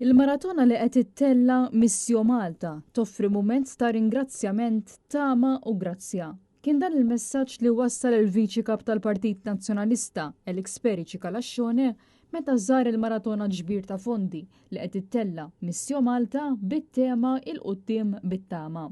Il-maratona li qed ittella' Missio Malta toffri mument ta' ringrazzjament, tama u grazzja. Kien dan il-messaġġ li wassal il-Viċi Kap tal-Partit Nazzjonalista, Alex Perici Calascione, meta żar il-maratona ġbir ta' fondi li qed ittella' Missio Malta bit-tema 'Il Quddiem bit-Tama.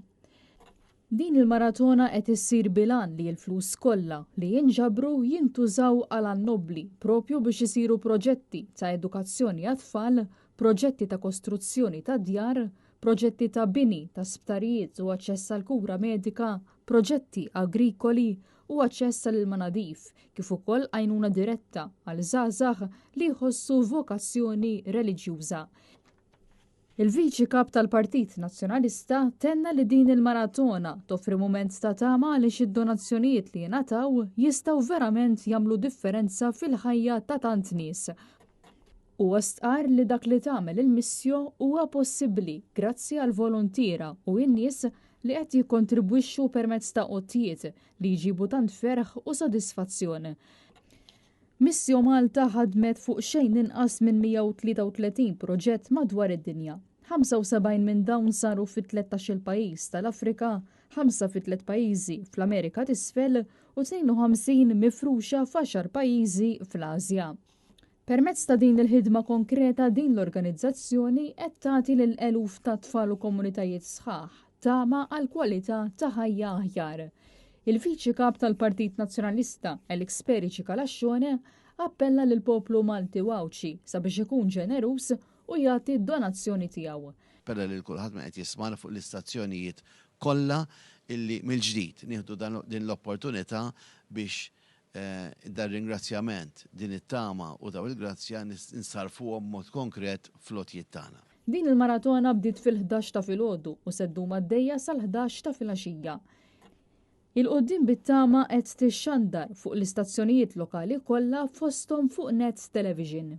Din il-maratona qed issir bil-għan li l-flus kollha li jinġabru jintużaw għal għan nobbli propju biex isiru proġetti ta' edukazzjoni għat-tfal, proġetti ta' kostruzzjoni ta' djar, proġetti ta' bini ta' sptarijiet u aċċess għall-kura medika, proġetti agrikoli u aċċess għal ilma nadif, kif ukoll għajnuna diretta għal żgħażagħ li jħossu vokazzjoni reliġjuża. Il-Viċi Kap tal-Partit Nazzjonalista tenna li din il-maratona toffri mument ta' tama għaliex id-donazzjonijiet li jingħataw jistgħu verament jagħmlu differenza fil-ħajja ta' tant nies. Huwa stqarr li dak li tagħmel il-Missio huwa possibbli grazzi għall-voluntiera u n-nies li qed jikkontribwixxu permezz ta' għotjiet li jġibu tant ferħ u sodisfazzjon. Missio Malta ħadmet fuq xejn inqas minn 133 proġett madwar id-dinja. 75 minn dawn saru fi 13-il pajjiż tal-Afrika, ħamsa fi tliet pajjiżi fl-Amerika t'Isfel u 52 mifruxa f'għaxar pajjiżi fl-Asja. Permezz ta' din il-ħidma konkreta din l-organizzazzjoni qed tagħti lil eluf ta' tfal u komunitajiet sħaħ tama għal kwalità ta' ħajja aħjar. Il-Viċi Kap tal-Partit Nazzjonalista, Alex Perici Calascione, appella lill-poplu Malti u Għawdxi sabiex ikun ġeneruż u jagħti d-donazzjoni tiegħu. Appella lil kulħadd min qed jismagħna fuq l-istazzjonijiet kollha illi mill-ġdid nieħdu din l-opportunità biex dar-ringrazzjament, din it-tama u daw il-grazzja nsarrfuhom b'mod konkret fl-għotjiet tagħna. Din il-maratona bdiet fil-11 ta' filgħodu u se ddum għaddejja sal-11 ta' filgħaxija. Il Quddiem bit-Tama qed tixxandar fuq l-istazzjonijiet lokali kollha fosthom fuq Net Television.